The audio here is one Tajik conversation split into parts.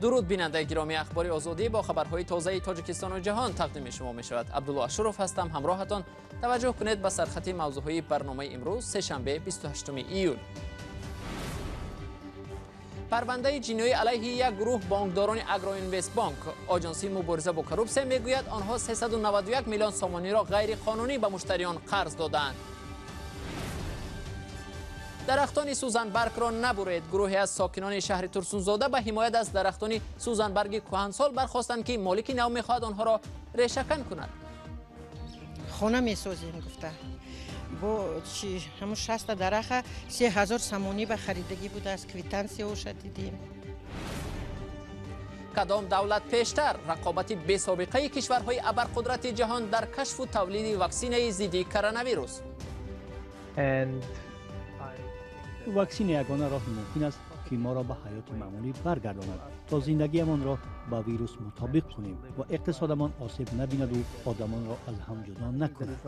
Дуруд, бинандаи гиромӣ. Ахбори Озодӣ бо хабарҳои тозаи Тоҷикистону ҷаҳон тақдими шумо мешавад. Абдулло Ашуров ҳастам ҳамроҳатон. Таваҷҷӯҳ кунед ба сархати мавзӯъҳои барномаи имрӯз, сешанбе, 28 июл. Парвандаи ҷиноӣ алайҳи як гурӯҳ бонкдорони Агроинвестбонк. Оҷонсии мубориза бо коррупсия мегӯяд, онҳо 391 миллион сомониро ғайриқонунӣ ба муштариён қарз додаанд. Дарахтони сӯзанбаргро набуред. Гурӯҳе аз сокинони шаҳри Турсунзода ба ҳимоят аз дарахтони сӯзанбарги кӯҳансол бархостанд, ки молики нав мехоҳад онҳоро решакан кунад. Хона месозем гуфта, бо чи ҳамун 60-та дараха 3000 сомонӣ ба харидагӣ будааст, квитансияоша дидем. Кадом давлат пештар? Рақобати бесобиқаи кишварҳои абарқудрати ҷаҳон дар кашфу тавлиди ваксинаи зидди коронавирус. Ваксина ягона роҳи мумкин аст, ки моро ба ҳаёти маъмулӣ баргардонад, то зиндагиамонро ба вирус мутобиқ кунем ва иқтисодамон осеб набинаду одамонро аз ҳам ҷудо накунад.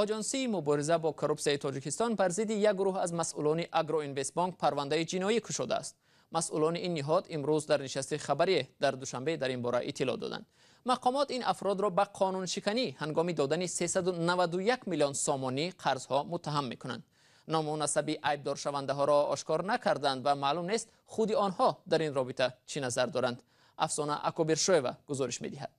Оҷонсии мубориза бо коррупсияи Тоҷикистон бар зидди як гурӯҳ аз масъулони Агроинвестбонк парвандаи ҷиноӣ кушодааст. Масъулони ин ниҳод имрӯз дар нишасти хабарие дар Душанбе дар ин бора иттилоъ доданд. Мақомот ин афродро ба қонуншиканӣ ҳангоми додани 391 миллион сомонӣ қарзҳо муттаҳам мекунанд. Ному насаби айбдоршавандаҳоро ошкор накарданд ва маълум нест, худи онҳо дар ин робита чӣ назар доранд. Афсона Акобиршоева гузориш медиҳад.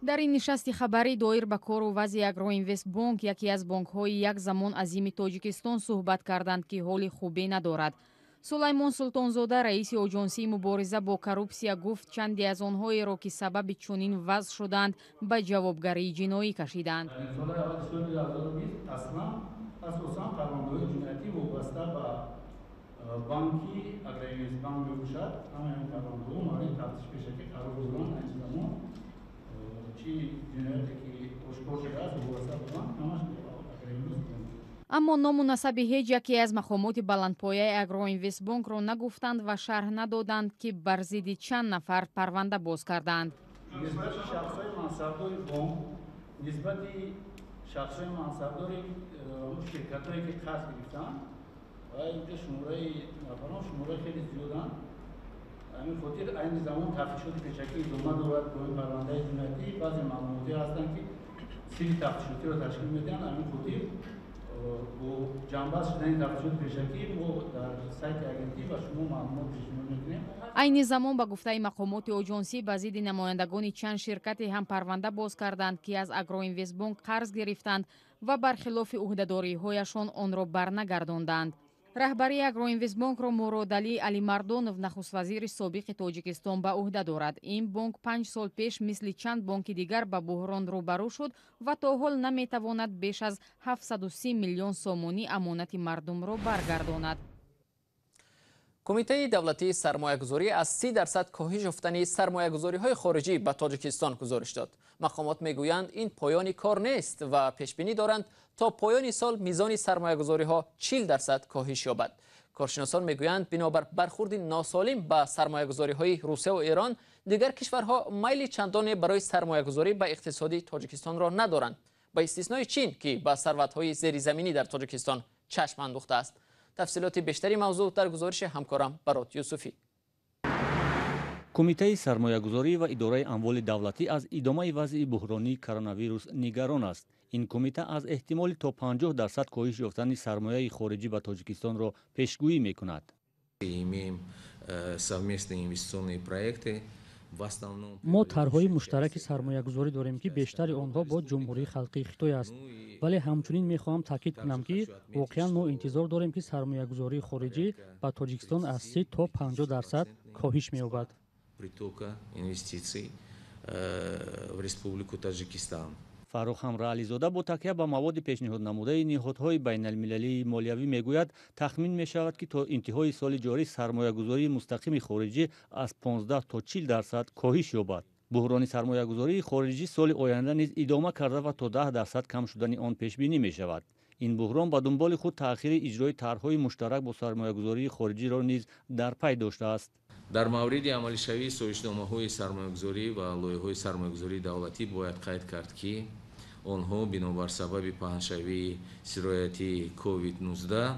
Дар ин нишасти хабарӣ доир ба кору вазъи Агроинвестбонк, яке аз бонкҳои як замон азими Тоҷикистон, суҳбат карданд, ки ҳоли хубе надорад. Сулаймон Султонзода, раиси Оҷонсии мубориза бо коррупсия, гуфт, чанде аз онҳоеро, ки сабаби чунин вазъ шуданд, ба ҷавобгарии ҷиноӣ кашиданд. Соли аввали соли 2020 аслан асосан парвандаҳои ҷиноятӣ вобаста ба банки Агроинвестбанк мебошад. Ҳамаи ин парвандаҳо мавриди тафтиш пешакӣ қарор доранд. Айни замон чӣ ҷинояте ки ошкор шудааст, вобаста ба банк, ҳамаш Агроинвестбанк. Аммо ному насаби ҳеҷ яке аз мақомоти баландпояи Агроинвестбонкро нагуфтанд ва шарҳ надоданд, ки бар зидди чанд нафар парванда боз карданд. Нисбати шахсҳои мансабдори бонк, нисбати шахсҳои мансабдори ширкатҳое, ки қарз гирифтанд, ва инҷо шумораи нафарон шумораи хеле зиёданд. Ҳамин хотир айни замон тафтишоти пешакӣ идома дорад бо ин парвандаи ҷиноятӣ. Баъзе маълумотҳое ҳастанд, ки сирри тафтишотиро ташкил медиҳанд. Ҳамин хотир бо ҷанбаст шудани тафтишоти пешакӣ мо дар сайти агентӣ ба шумо маълумот пешниҳод мекунем. Айни замон, ба гуфтаи мақомоти оҷонсӣ, ба зидди намояндагони чанд ширкате ҳам парванда боз карданд, ки аз Агроинвестбонк қарз гирифтанд ва бархилофи ӯҳдадориҳояшон онро барнагардонданд. Раҳбарии Агроинвестбонкро Муродалӣ Алимардонов, нахуствазири собиқи Тоҷикистон, ба ӯҳда дорад. Ин бонк 5 сол пеш мисли чанд бонки дигар ба буҳрон рӯбарӯ шуд ва то ҳол наметавонад беш аз 730 миллион сомонӣ амонати мардумро баргардонад. Кумитаи давлатии сармоягузорӣ аз 30% коҳиш ёфтани сармоягузориҳои хориҷӣ ба Тоҷикистон гузориш дод. Мақомот мегӯянд, ин поёни кор нест ва пешбинӣ доранд, то поёни сол мизони сармоягузориҳо 40% коҳиш ёбад. Коршиносон мегӯянд, бинобар бархурди носолим ба сармоягузориҳои Русия ва Эрон, дигар кишварҳо майли чандоне барои сармоягузорӣ ба иқтисоди Тоҷикистонро надоранд, ба истиснои Чин, ки ба сарватҳои зеризаминӣ дар Тоҷикистон чашм андӯхтааст. Тафсилоти бештари мавзӯъ дар гузориши ҳамкорам Барот Юсуфӣ. Кумитаи сармоягузорӣ ва идораи амволи давлатӣ аз идомаи вазъи буҳронии коронавирус нигарон аст. Ин кумита аз эҳтимоли то 50% коҳиш ёфтани сармояи хориҷӣ ба Тоҷикистонро пешгӯӣ мекунад. Имеем совместные инвестиционные проекты. Мо тарҳҳои муштараки сармоягузорӣ дорем, ки бештари онҳо бо Ҷумҳурии Халқии Хитой аст, вале ҳамчунин мехоҳам таъкид кунам, ки воқеан мо интизор дорем, ки сармоягузории хориҷӣ ба Тоҷикистон аз 30 то 50% коҳиш меёбад. Притока инвестиций в Республику Таджикистан. Фаррух Ҳамраализода бо такя ба маводи пешниҳоднамудаи ниҳодҳои байналмилалии молиявӣ мегӯяд, тахмин мешавад, ки то интиҳои соли ҷорӣ сармоягузории мустақими хориҷӣ аз 15 то 40% коҳиш ёбад. Буҳрони сармоягузории хориҷӣ соли оянда низ идома карда ва то 10% кам шудани он пешбинӣ мешавад. Ин буҳрон ба дунболи худ таъхири иҷрои тарҳҳои муштарак бо сармоягузории хориҷиро низ дар пай доштааст. Дар мавриди амалишавии созишномаҳои сармоягузорӣ ва лоиҳаҳои сармоягузории давлатӣ бояд қайд кард, ки Онҳо бинобар сабаби паҳншавии сирояти COVID-19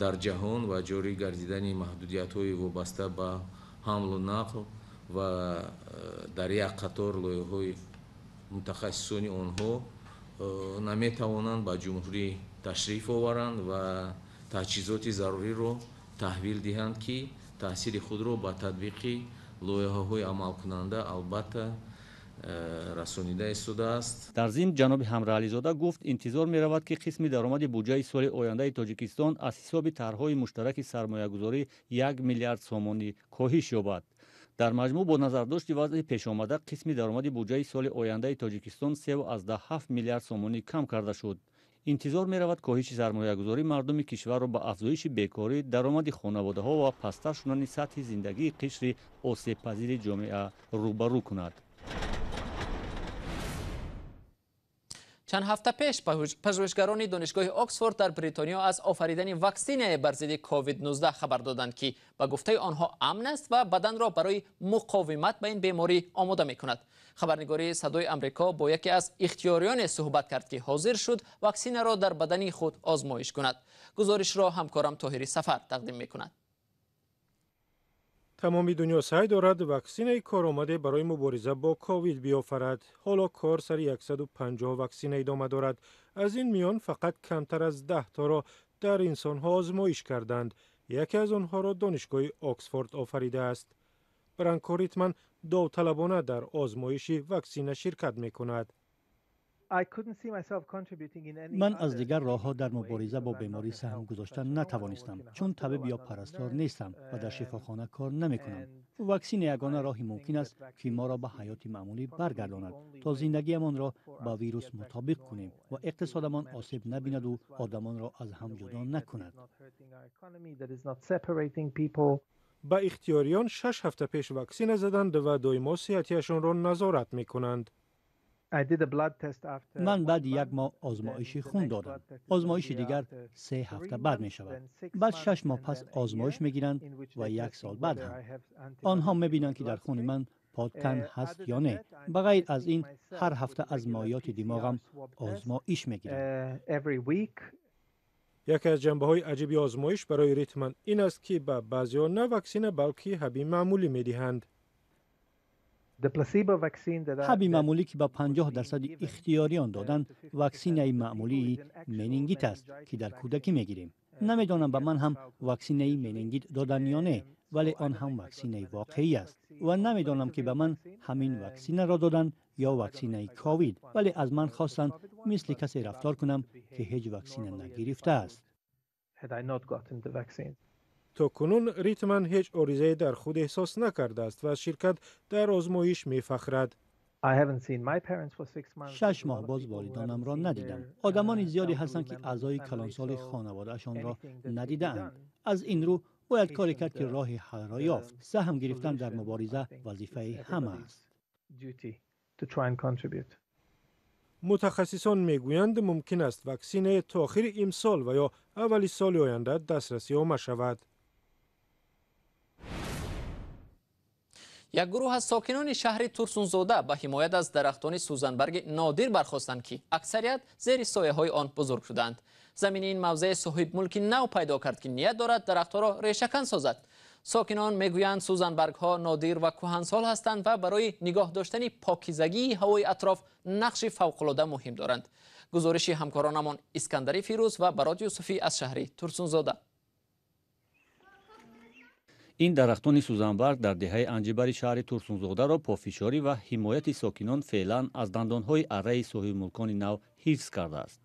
дар ҷаҳон ва ҷорӣ гардидани маҳдудиятҳои вобаста ба ҳамлу нақл ва дар як қатор лоиҳаҳои мутахассисони онҳо наметавонанд ба ҷумҳурӣ ташриф оваранд ва таҷҳизоти заруриро таҳвил диҳанд, ки таъсири худро ба татбиқи лоиҳаҳои амалкунанда албатта расонида истодааст. Дар зимн ҷаноби Ҳамраализода гуфт, интизор меравад, ки қисми даромади буҷаи соли ояндаи Тоҷикистон аз ҳисоби тарҳҳои муштараки сармоягузорӣ 1 миллиард сомонӣ коҳиш ёбад. Дар маҷмӯъ бо назардошти вазъи пешомада қисми даромади буҷаи соли ояндаи Тоҷикистон 3,7 миллиард сомонӣ кам карда шуд. Интизор меравад коҳиши сармоягузорӣ мардуми кишварро ба афзоиши бекорӣ, даромади хонаводаҳо ва пасттар шудани сатҳи зиндагии қишри осебпазири ҷомеа рӯбарӯ кунад. Чанд ҳафта пеш пажӯҳишгарони донишгоҳи Оксфорд дар Бритониё аз офаридани ваксинае бар зидди COVID-19 хабар доданд, ки ба гуфтаи онҳо амн аст ва баданро барои муқовимат ба ин беморӣ омода мекунад. Хабарнигори Садои Амрико бо яке аз ихтиёриёне суҳбат кард, ки ҳозир шуд ваксинаро дар бадани худ озмоиш кунад. Гузоришро ҳамкорам Тоҳири Сафар тақдим мекунад. Тамоми дунё саъй дорад ваксинаи коромаде барои мубориза бо ковид биёфарад. Ҳоло кор сари 150 ваксина идома дорад. Аз ин миён фақат камтар аз 10 торо дар инсонҳо озмоиш карданд. Яке аз онҳоро донишгоҳи Оксфорд офаридааст. Бранко Ритман довталабона дар озмоиши ваксина ширкат мекунад. Ман аз дигар роҳҳо дар мубориза бо беморӣ саҳм гузоштан натавонистам, чун табиб ё парастор нестам ва дар шифохона кор намекунам. Ваксина ягона роҳи мумкин аст, ки моро ба ҳаёти маъмулӣ баргардонад, то зиндагиамонро ба вирус мутобиқ кунем ва иқтисодамон осеб набинаду одамонро аз ҳам ҷудо накунад. Ба ихтиёриён 6 ҳафта пеш ваксина заданд ва доимо сиҳатиашонро назорат мекунанд. Ман баъди як моҳ озмоиши хун додам. Озмоиши дигар 3 ҳафта баъд мешавад. Баъд 6 моҳ пас озмоиш мегиранд ва 1 сол баъд ҳам. Онҳо мебинанд, ки дар хуни ман подтан ҳаст ё не. Ба ғайр аз ин, ҳар ҳафта аз моеоти димоғам озмоиш мегиранд. Яке аз ҷанбаҳои аҷиби озмоиш барои Ритман ин аст, ки ба баъзеҳо на ваксина, балки ҳаби маъмулӣ медиҳанд. Ҳаби маъмулӣ, ки ба 50% ихтиёриён доданд, ваксинаи маъмулии менингит аст, ки дар кӯдакӣ мегирем. Намедонам ба ман ҳам ваксинаи менингит доданд ё не, вале он ҳам ваксинаи воқеӣ аст ва намедонам, ки ба ман ҳамин ваксинаро доданд ё ваксинаи ковид, вале аз ман хостанд мисли касе рафтор кунам, ки ҳеҷ ваксина нагирифтааст. То кунун Ритман ҳеҷ оризае дар худ эҳсос накардааст ва аз ширкат дар озмоиш мефахрад. 6 моҳ боз волидонамро надидам. Одамони зиёде ҳастанд, ки аъзои калонсоли хонаводаашонро надидаанд. Аз ин рӯ бояд коре кард, ки роҳи ҳалро ёфт. Саҳм гирифтан дар мубориза вазифаи ҳама аст. Мутахассисон мегӯянд, мумкин аст ваксинае то охири имсол ва ё аввали соли оянда дастрасӣ омма шавад. Як гурӯҳ аз сокинони шаҳри Турсунзода ба ҳимоят аз дарахтони сӯзанбарги нодир бархостанд, ки аксарият зери сояҳои он бузург шуданд. Замини ин мавзеъ соҳибмулки нав пайдо кард, ки ният дорад дарахтҳоро решакан созад. Сокинон мегӯянд, сӯзанбаргҳо нодир ва кӯҳансол ҳастанд ва барои нигоҳ доштани покизагии ҳавои атроф нақши фавқулода муҳим доранд. Гузориши ҳамкоронамон Искандари Фирӯз ва Барот Юсуфӣ аз шаҳри Турсунзода. Ин дарахтони сӯзанбарг дар деҳаи Анҷибари шаҳри Турсунзодаро пофишорӣ ва ҳимояти сокинон феълан аз дандонҳои арраи соҳибмулкони нав ҳифз кардааст.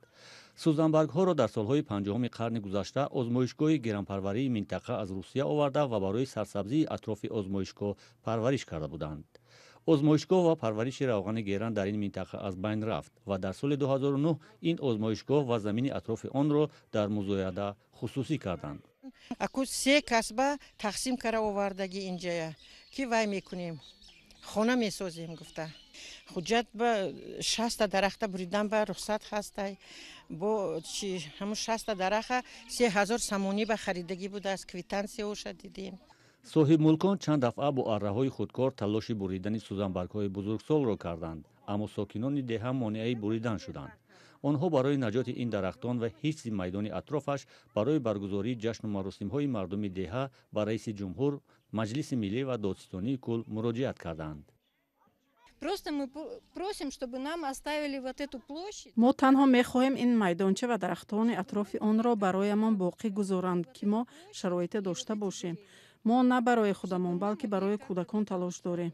Сӯзанбаргҳоро дар солҳои 50-уми қарни гузашта озмоишгоҳи гирампарварии минтақа аз Русия оварда ва барои сарсабзии атрофи озмоишгоҳ парвариш карда буданд. Озмоишгоҳ ва парвариши равғани геран дар ин минтақа аз байн рафт ва дар соли 2009 ин озмоишгоҳ ва замини атрофи онро дар музояда хусусӣ карданд. Аку се касба тақсим кара овардаги инҷая, ки вай мекунем, хона месозем гуфта. Ҳуҷҷат ба 60 дарахта буридан ба рухсат ҳастай. Бо чи ҳамун 60 дараха 3000 сомонӣ ба харидагӣ будааст, квитансияоша дидем. Соҳибмулкон чанд дафъа бо арраҳои худкор талоши буридани сӯзанбаргҳои бузургсолро карданд, Аммо сокинони деҳа монеаи буридан шуданд. Онҳо барои наҷоти ин дарахтон ва ҳифзи майдони атрофаш барои баргузории ҷашну маросимҳои мардуми деҳа ба раиси ҷумҳур, Маҷлиси миллӣ ва додситонии кул муроҷиат карданд. Просто мы просим, чтобы нам оставили вот эту площадь. Мо танҳо мехоҳем ин майдонча ва дарахтони атрофи онро бароямон боқӣ гузоранд, ки мо шароите дошта бошем. Мо на барои худамон, балки барои кӯдакон талош дорем.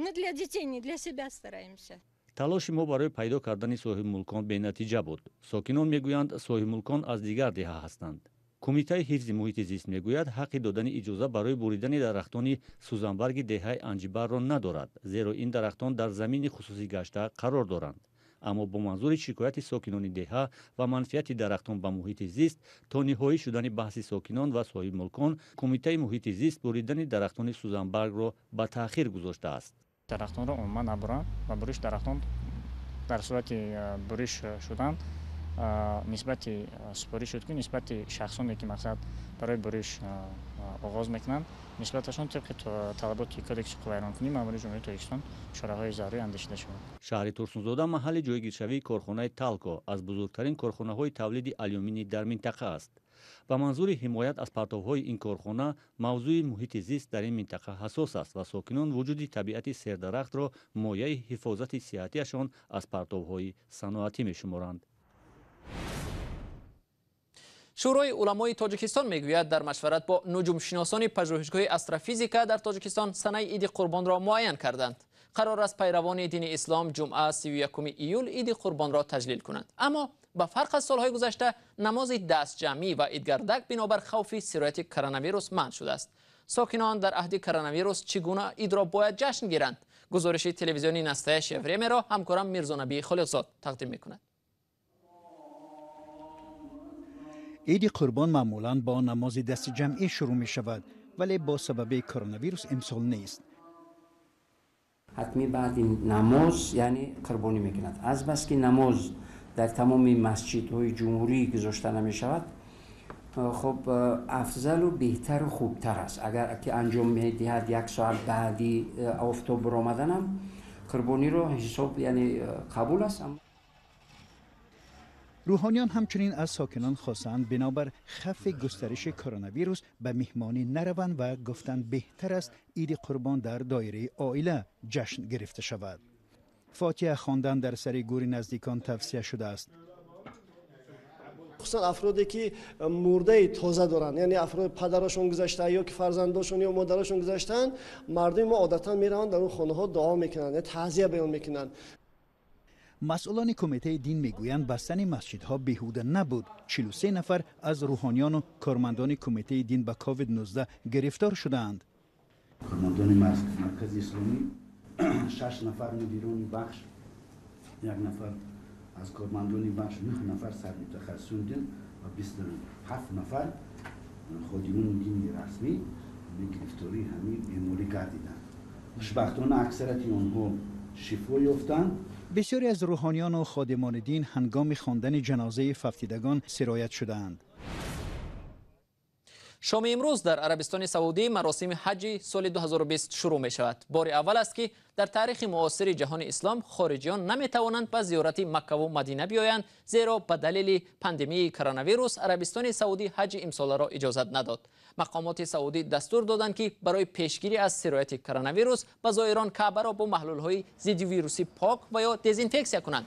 Мы для детей, не для себя стараемся. Талоши мо барои пайдо кардани соҳибмулкон бенатиҷа буд. Сокинон мегӯянд, соҳибмулкон аз дигар деҳа ҳастанд. Кумитаи ҳифзи муҳити зист мегӯяд, ҳаққи додани иҷоза барои буридани дарахтони сӯзанбарги деҳаи Анҷибарро надорад, зеро ин дарахтон дар замини хусусӣ гашта қарор доранд. Аммо бо манзури шикояти сокинони деҳа ва манфиати дарахтон ба муҳити зист, то ниҳоӣ шудани баҳси сокинон ва соҳибмулкон, Кумитаи муҳити зист буридани дарахтони сӯзанбаргро ба таъхир гузоштааст. Дарахтонро умуман набуранд ва буриши дарахтон дар сурати буриш шудан нисбати супориш шуд, ки нисбати шахсоне, ки мақсад барои буриш оғоз мекунанд, нисбаташон тибқи талаботи Кодекси ҳуқуқвайронкунии маъмурии Ҷумҳурии Тоҷикистон чораҳои зарурӣ андешида шавад. Шаҳри Турсунзода маҳалли ҷойгиршавии корхонаи Талко аз бузургтарин корхонаҳои тавлиди алюминий дар минтақа аст. Ба манзури ҳимоят аз партовҳои ин корхона, мавзӯи муҳити зист дар ин минтақа ҳассос аст ва сокинон вуҷуди табиати сердарахтро мояи ҳифозати сиҳатиашон аз партовҳои саноатӣ мешуморанд. Шӯрои уламои Тоҷикистон мегӯяд, дар машварат бо нуҷумшиносони пажӯҳишгоҳи астрофизика дар Тоҷикистон санаи Иди Қурбонро муайян карданд. Қарор аст пайравони дини ислом ҷумъа 31 июл Иди Қурбонро таҷлил кунанд. Аммо ба фарқ аз солҳои гузашта, намози дастҷамъӣ ва идгардак бинобар хавфи сирояти коронавирус манъ шудааст. Сокинон дар аҳди коронавирус чӣ гуна идро бояд ҷашн гиранд? Гузориши телевизиони Настоящее времяро ҳамкорам Мирзонабии Холиқзод тақдим мекунад. Иди Қурбон маъмулан бо намози дасти ҷамъӣ шурӯъ мешавад, вале бо сабаби коронавирус имсол нест. Ҳатмӣ баъди намоз, яъне қурбонӣ мекунад. Азбаски намоз дар тамоми масҷидҳои ҷумҳурӣ гузошта намешавад, хоб, афзалу беҳтару хубтар аст, агар ки анҷом медиҳад як соат баъди офтоб баромаданам қурбониро ҳисоб, яъне қабул аст. Рӯҳониён ҳамчунин аз сокинон хостаанд, бинобар хавфи густариши коронавирус ба меҳмонӣ нараванд ва гуфтанд, беҳтар аст Иди Қурбон дар доираи оила ҷашн гирифта шавад. Фотиҳа хондан дар сари гӯри наздикон тавсия шудааст. Хусусан афроде, ки мурдаи тоза доранд, яъне афрод падарашон гузашта ё ки фарзандошон ё модарашон гузаштаанд, мардуми мо одатан мераванд, дар он хонаҳо дуо мекунанд, таъзия баён мекунанд. Масъулони кумитаи дин мегӯянд, бастани масҷидҳо беҳуда набуд. 43 нафар аз рӯҳониёну кормандони кумитаи дин ба COVID-19 гирифтор шудаанд. Кормандони маркази исломӣ шаш нафар, мудирони бахш як нафар, аз кормандони бахш нӯҳ нафар, сармутахассисони дин ва 27 нафар ходимони дини расмӣ гирифтории ҳамин беморӣ гардиданд. Хушбахтона, аксарияти онҳо шифо ёфтанд. Бисёре аз рӯҳониёну ходимони дин ҳангоми хондани ҷанозаи фавтидагон сироят шудаанд. Шоми имрӯз дар Арабистони Саудӣ маросими ҳаҷи соли 2020 шурӯъ мешавад. Бори аввал аст, ки дар таърихи муосири ҷаҳони ислом хориҷиён наметавонанд ба зиёрати Маккаву Мадина биёянд, зеро ба далели пандемияи коронавирус Арабистони Саудӣ ҳаҷи имсоларо иҷозат надод. Мақомоти саудӣ дастур доданд, ки барои пешгирӣ аз сирояти коронавирус ба зоирон Каъбаро бо маҳлулҳои зиддивирусӣ пок ва ё дезинфексия кунанд.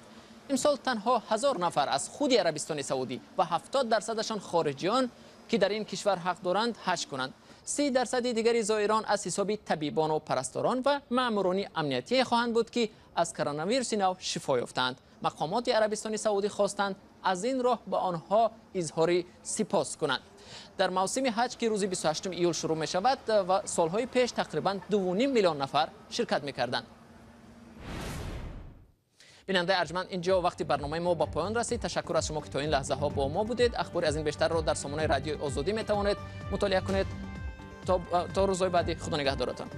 Имсол танҳо 1000 нафар аз худи Арабистони Саудӣ ва 70 дарсадашон хориҷиён, ки дар ин кишвар ҳақ доранд ҳаҷ кунанд. 30 дарсади дигари зоирон аз ҳисоби табибону парасторон ва маъмурони амниятие хоҳанд буд, ки аз коронавируси нав шифо ёфтаанд. Мақомоти Арабистони Саудӣ хостанд, аз ин роҳ ба онҳо изҳори сипос кунанд. Дар мавсими ҳаҷ, ки рӯзи 28 июл шурӯъ мешавад ва солҳои пеш тақрибан 2,5 миллион нафар ширкат мекарданд. Бинандаи арҷманд, инҷо вақти барномаи мо ба поён расид. Ташаккур аз шумо, ки то ин лаҳзаҳо бо мо будед. Ахбори аз ин бештарро дар сомонаи Радиои Озодӣ метавонед мутолиа кунед. То рӯзҳои баъдӣ, худо нигаҳдоратон.